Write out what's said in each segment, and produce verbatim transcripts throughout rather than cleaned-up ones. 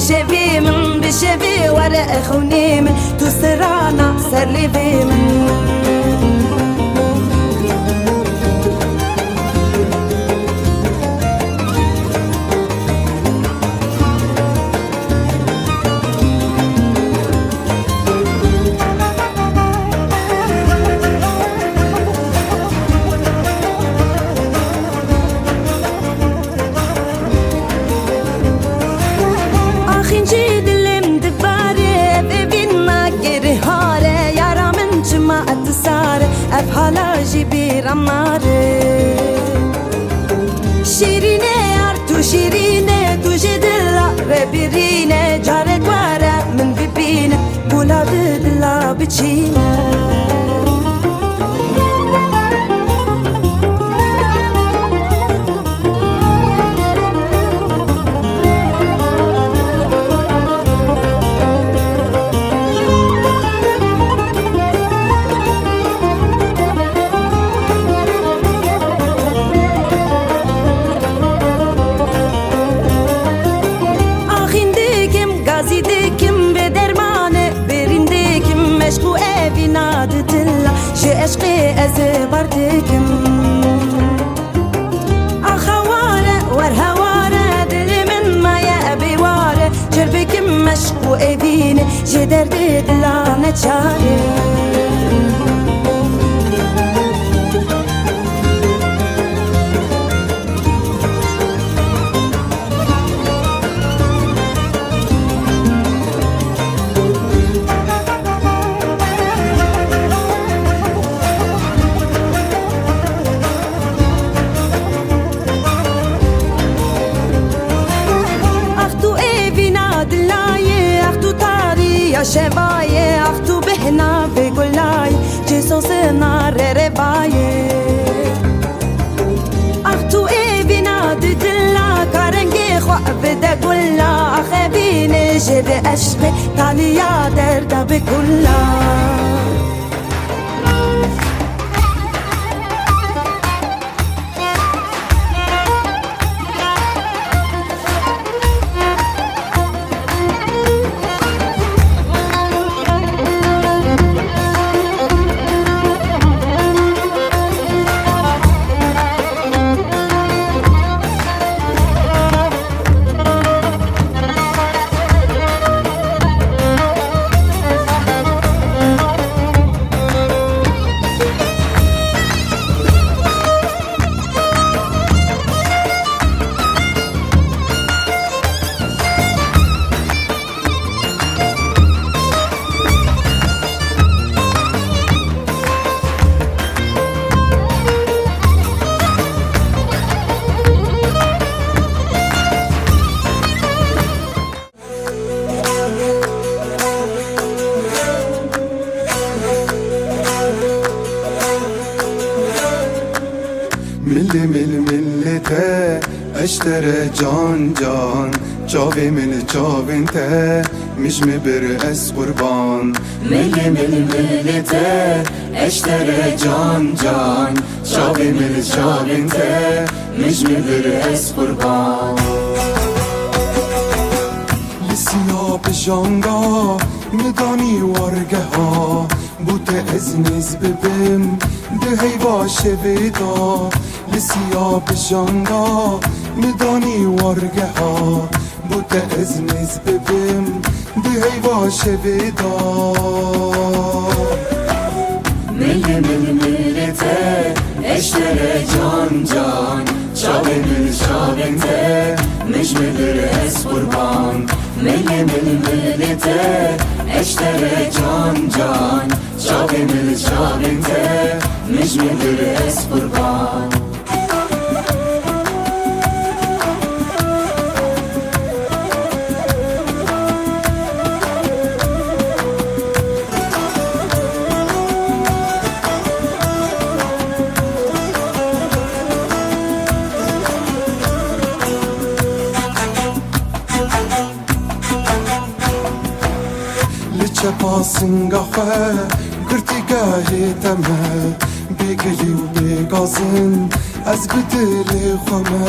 Şevê min bi şevê were xewnê min, tu sirana ser lêvê min. Axîncî dilê min dibare, ev evîn nagerê hare, yara min çima etisare, ev hala jî bîra mare. Şîrîne yar tu şîrîne, tu jê dila re birîne, carek were min bibîne, gula di dila biçîne. Axîn dikim, gazî dikim, bê dermanê birîn dikim, meşq û evîna di dila, ji eşqê ez ê bar dikim. Axa ware, wer heware, dilê min maye bê ware, çêr bikim meşq û evînê, ji derdê dila neçare. Ax tu evîna dilayê, ax tu tariya şevayê, ax tu bihna vê gulayê, cê sosina rerevayê. Ax tu evîna di dila, ka rengê xwe bide gula, ax evînê jê de eşqê, taliya derda bi kula. Milê mil milê te, ez ji te re can can, çavê min li çavên te, mij mi bir ez qurban. Milê mil milê te, ez ji te re can can, çavê min li çavên te, mij mi bir ez qurban. Li siya pijanda mi danî wargeha, bo te ez nêz bibim di heyva şevê de. Li siya pijanda mi danî wargeha, bo te ez nêz bibim di heyva şevê de. Milê mil milê te, ez ji te re can can, çavê min li çavên te, mij mi bir ez qurban. Milê mil milê te, ez ji te re can can, çavê min li çavên te, mij mi bir ez qurban. Li çepa singa xwe girtîgehê te me, bê gilî û bê gazin ez bi dilê xwe me.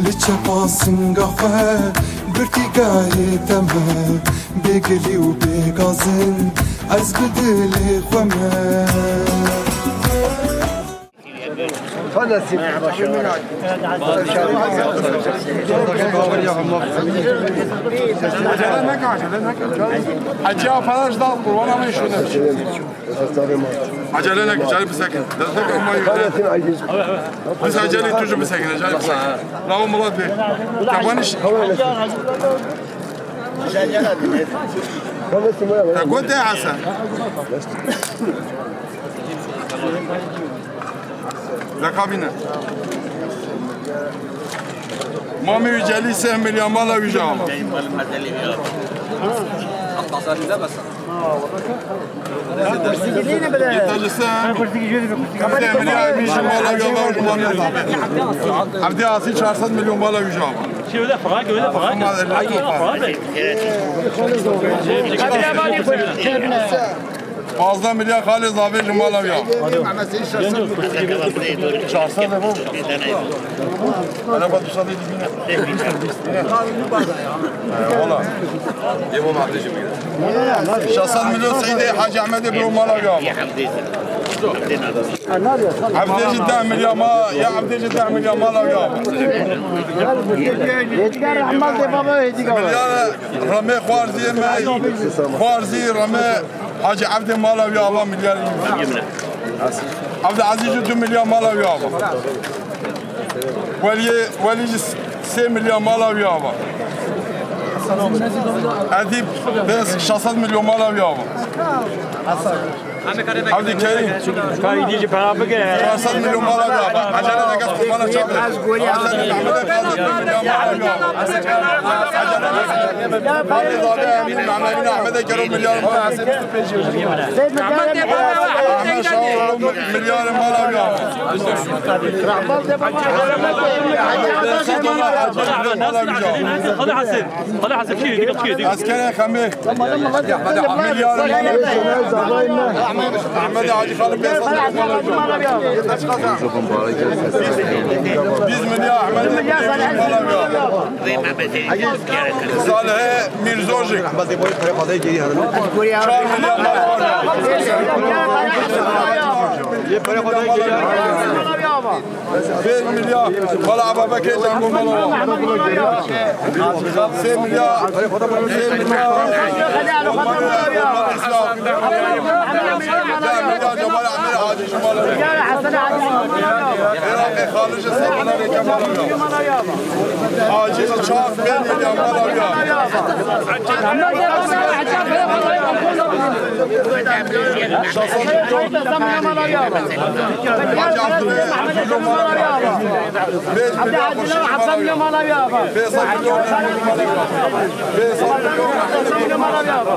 Li çepa singa xwe Pirtîkayê te me, bê gilî û bê gazin, ez bi dilê xwe me. Hecî Afaş da Qurban ama şurada. Acele ne, acele bisekin. Dest ne kalma yürü. Biz acele, tu jî bisekin, acele bisekin. Bravo Murat Bey. Kapanış. Te got de Hasan. Rekabine. Mamê Yücelî sê milyar mala wî jî ama. Yeterli sen. Sê milyar wî jî mala wî ama, mala wî ama. Evde asî çar sed milyon mala wî jî ama. Şey öyle falan, öyle falan. Ama elli lira. Pazdeh milyar Xalê Zavê ji mala wî ya. Çar sed de bu. Hele bak, tu sade dibine. Eyvallah. Şeş sed milyon Seydê Hacı Ahmedê bro mala wî ya. Evdê jî deh milyar ma, ya evdê jî deh milyar mala wî ya. Hêdî rehmet de baba, hêdî gava. Milyar remê xwarzî me, xwarzî remê Hacı Evdê mala wî ava milyar. Evdê Ezîz jî du milyar mala wî ava. Weliyê, welî jî sê milyar mala wî ava. Edîb bes şeş sed milyon mala wî ava. Evdê Kerîm. Kayî dî jî para bike. Çar sed milyon mala wî ava. Acele neke, mala çape. Evdê Mehmedê Qazî du milyar mala wî ava. Evdê Mehmedê Kero milyar mala wî ava. Ahmet Şahoğlu milyar mala wî ava. Mala wî ava. Xalê Hesê, Xalê Hesê, kî, dîka kî, dîka. Eskere Xemê. Milyar mala wî ava. Ahmet Hacı Xalê pênc sed mala wî ava. Bîst milyar Ahmet mala wî ava. Salih Mîrzojik. Çar milyar mala wî ava. Pênc milyar. Mala Ababekê Cengo mala ava. Sê milyar. Sê milyar. Deh milyar Cemal Emir Hacı ji mala ava. Iraqê Xalij sê milyar Cemal Emir. Hacî çar pênc milyar mala ava. Şeş sed milyon. Hacî Abdulê Abdulê mala ava. Pênc milyar Xurşîd mala ava. Pênc sed milyon mala ava. Pênc sed milyon mala ava.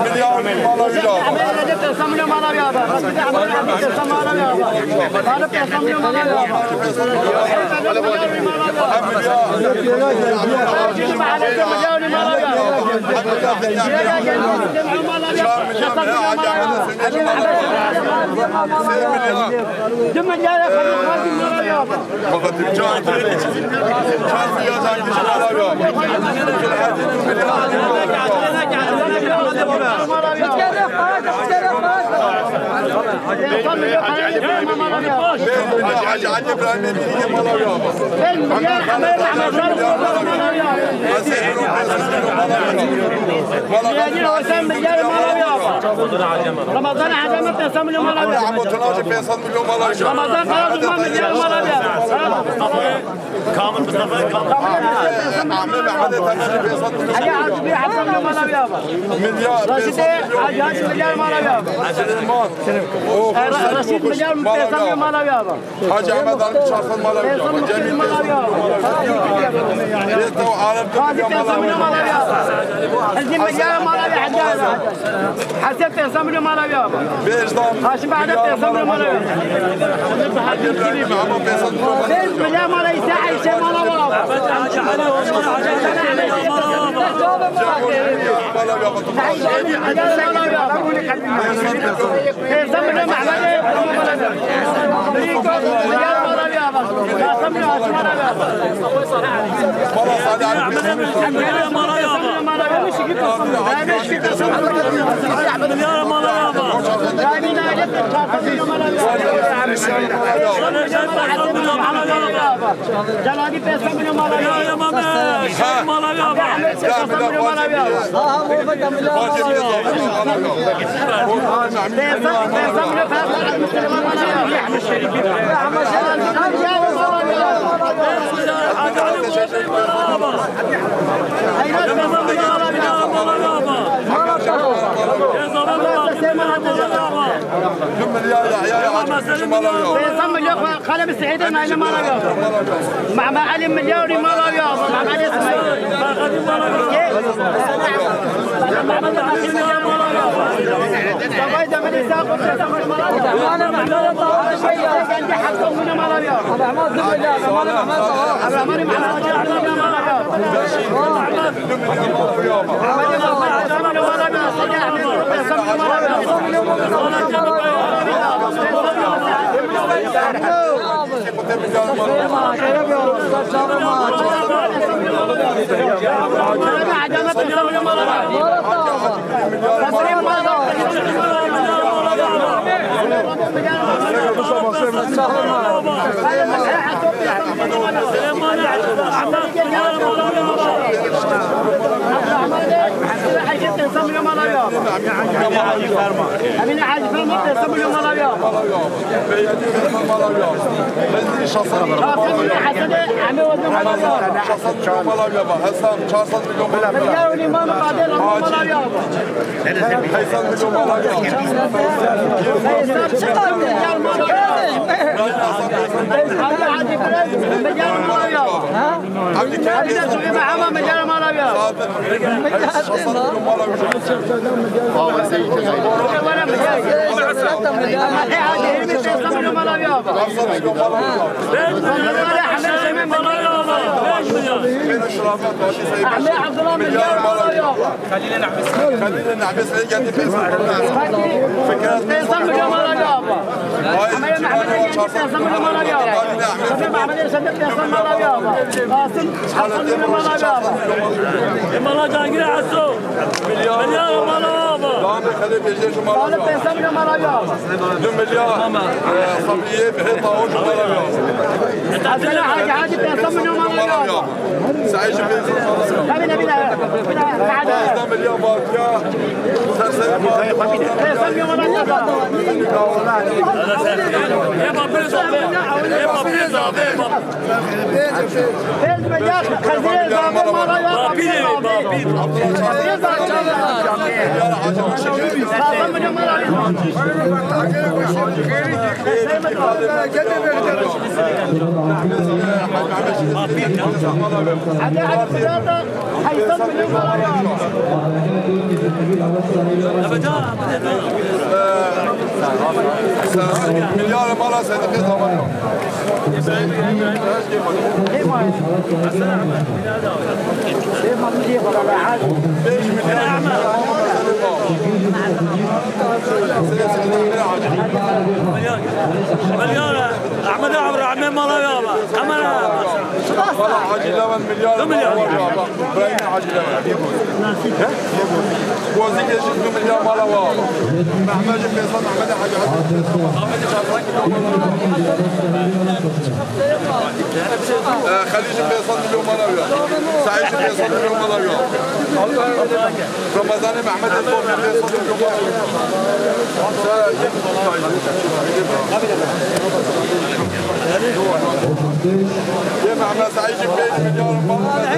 Milyar mala ava. Du milyar Ramazan Hacı Ahmet pênc sed milyon mala ava. Ramazan Kara Duman milyar mala ava. Kamil Mustafa Kamil. Ahmet Ahmet Efendi pênc sed milyon. Ali Hacı bir Hasan milyon mala ava. Milyar. Raşit Hacı Hacı milyar mala ava. Süleyman. Raşit milyar pênc sed milyon mala ava. Hacı Ahmet Ali çarsan mala ava. Cemil mala ava. Yeto Arap Gazi pênc sed milyon mala ava. Hacı milyar mala ava. Hacı Hesen pênc sed milyon mala ava. Haşim Behde pênc sed milyon mala ava. Pênc milyar mala Îsa Eyşe mala ava. Pênc sed milyon Mehmet. Milyar mala ava. Cenabî pênc sed milyon mala ya. Ya, ya, mame, şeş mala ya. Pênc sed milyon mala ya. Pênc sed milyon mala ya. Pênc sed milyon. Xalê bi Seîdê Naîlê mala ya. Mehmet Elî Milyarî mala ya. Mehmet Elî Smaîl. Mehmet Elî Smaîl mala ya. Mehmet Elî Smaîl mala ya. Mehmet Elî Smaîl mala ya. Mala Cangirê Eso. Milyar mala ava. Talip pênc sed milyon mala ava. Du milyar, e, Sabriye Bihê Tawo ji mala ava. Hasan Hacı Hacı pênc sed milyon mala ava. Saîd ji pênc sed mala ava. Tabii ne bile. Pazdeh milyar Batiya. Serseri Batiya. Pênc sed milyon mala ava. Pênc milyar Xezirê Zabo mala ya. Bapîrê, bapîr. Milyar mala sedefê zaman yok. Milyar. Ahmet abi, rahmet mala ya bak. Kamera. Valla Hacı Levan milyar. Du milyar. Brahim Hacı Levan. He? Gozî geçip du milyar mala var. Mehmet Pênc sed, Mehmet Hacı Hacı. Ahmet Çarpık. Ee, Halil Pênc sed milyon mala var. Said Pênc sed milyon mala var. Ramazan Mehmet Pênc sed milyon mala var. Ye Mehmet Said Pênc milyar mala. Abi,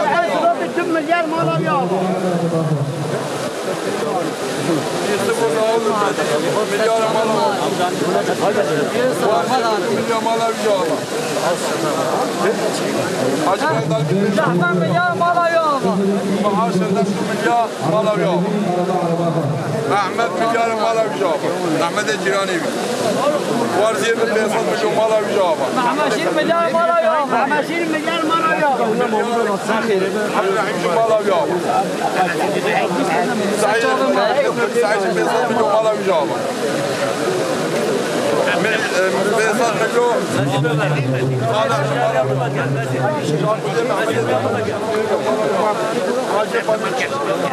abi, abi. Milyar mala. Milyar mala. Hacı Baytar. Zehmet milyar mala ya. Maaş elde milyar mala ya. Ahmet milyar mala ya. Ahmet Cirani. Warziye bin Pênc sed milyon mala ya. Mehmet Şîr milyar mala ya. Mehmet Şîr milyar mala ya. Abdurrahim bin mala ya. Said, Said bin Pênc sed milyon mala ya. Pênc sed milyon.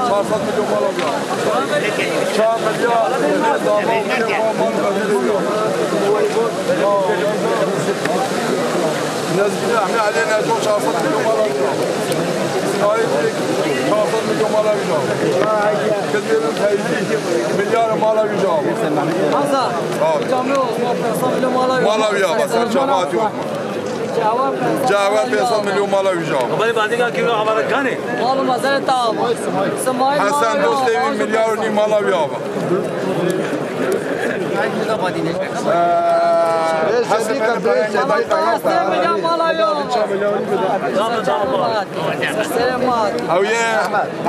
Çar sed milyon mala wî. Çar milyar. Nezgîn Ehmed Alê Neco çar sed milyon mala wî. Sinayi çar sed milyon mala wî. Kızgının Feyzi milyar mala wî. Hasan, Abi. Camî Osman pênc sed milyon mala wî. Mala wî ya, bak, sen cemaat yok. Cevap pênc sed milyon mala wî. Baba, bazı kilo hava kanı. Oğlum, hazır tamam. Semail Hasan Dost evi milyar û nî mala wî abi. Ee, Hasan Dost evi milyar mala wî. Selamat. Ew ye,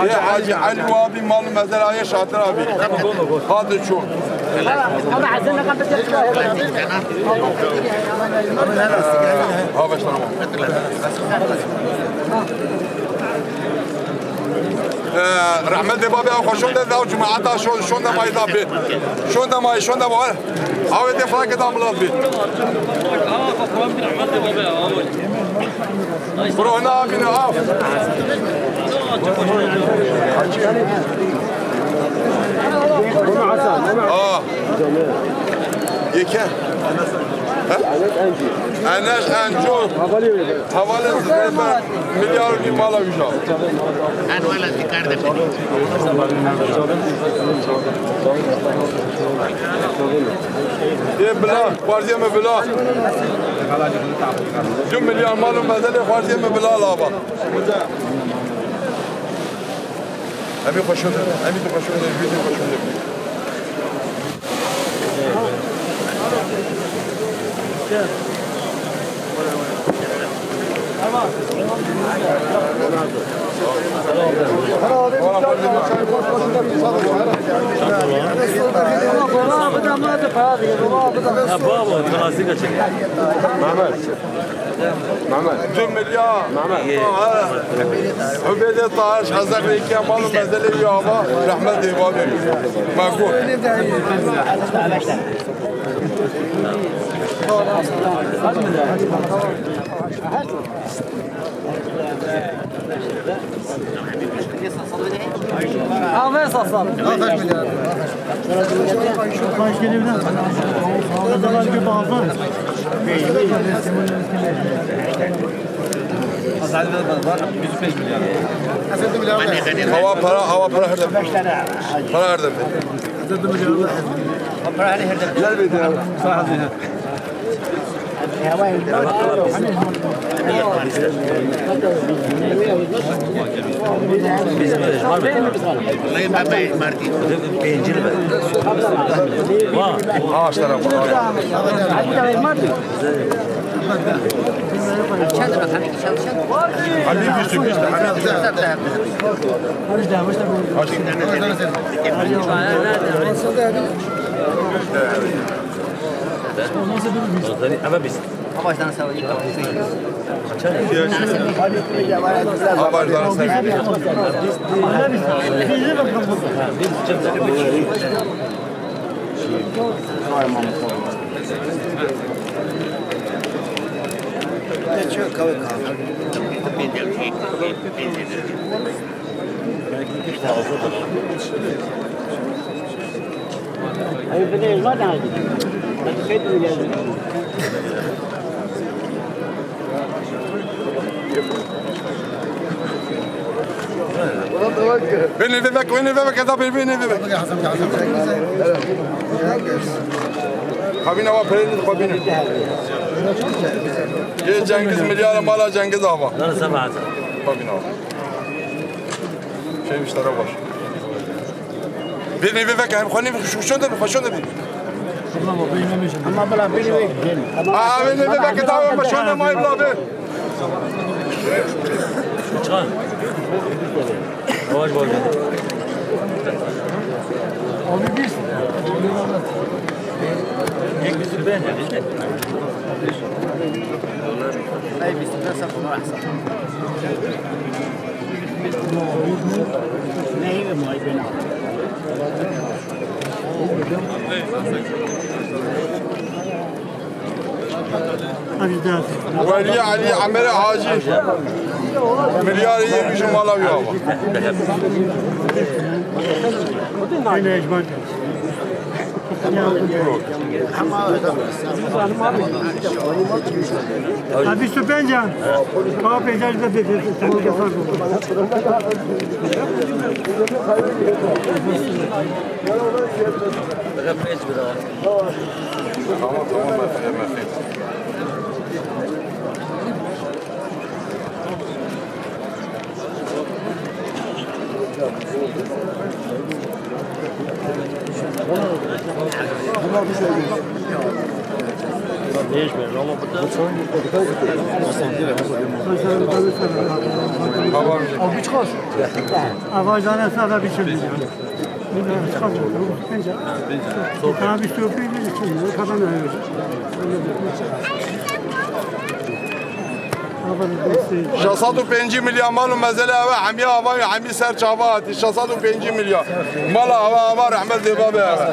ye Hacı Ali Wabi mal mezra ye şatir abi. Hadi çû. Ha, başlanma. Ee, rahmetli babê ew xwe şonde da, cemaata şon-, şonde mayî da bê. Şonde mayî, şonde mayî. Awê de fake da milat bê. Bro, ne yapayım, af? Aa. Yeke. He? Enes Enco. Havale zirebe milyar bir mala gücü. Ê bila, xwarziyê min bila. Du milyar mal û mezelê xwarziyê min bila lava. Emî xweşo de, emî tu xweşo de, vîdyo xweşo de. Ya baba, klasik açık. Mehmet. Mehmet. Du milyar. Mehmet. Hubêdê Tahir Hezek Rêkiya mal û mezelê wî ava, rehmet dê babê. Mekû. Ave sasal. Awa para, awa para her dem. Para her dem. Gel bir de. Biz, biz, pêncî li ber. Ağaçlara bak. Hadi bir sürü işte. Ama baştan sağ ol. Bênê vê vek, bênê vê vek, ez bênê vê vek. Kabîna wa perê xwe bîne. Yê Cengiz milyara mala Cengiz ava. Kabîna wa. Şey, işte, baş. Bênê vê veke, em xwe nêvê, xwe şonde bê, xwe şonde bê. Ama bila bênê vê. Aa, bênê vê veke, tamam, xwe şonde mayî bila bê. Çan? Yavaş bol. Abi biz. Ek bir sürü ben. Ay, biz de sapma. Welî Elî Emerê Hacî. Milyarê yek ji mala wî ava. Yine ecmaî. Ha, bîst û pênc an. Ka pênc an de, de, de, de, tamam, keser bu. Tamam, tamam, efendim, efendim. Avajane sada biçim. Tamam, işte o bir şey, o kadar ayrı. Şeş sed û pêncî milyar mal û mezele eve hemiya ava, hemî ser çava hatî. Şeş sed û pêncî milyar. Mala ava, ava rehmet dê babê eve.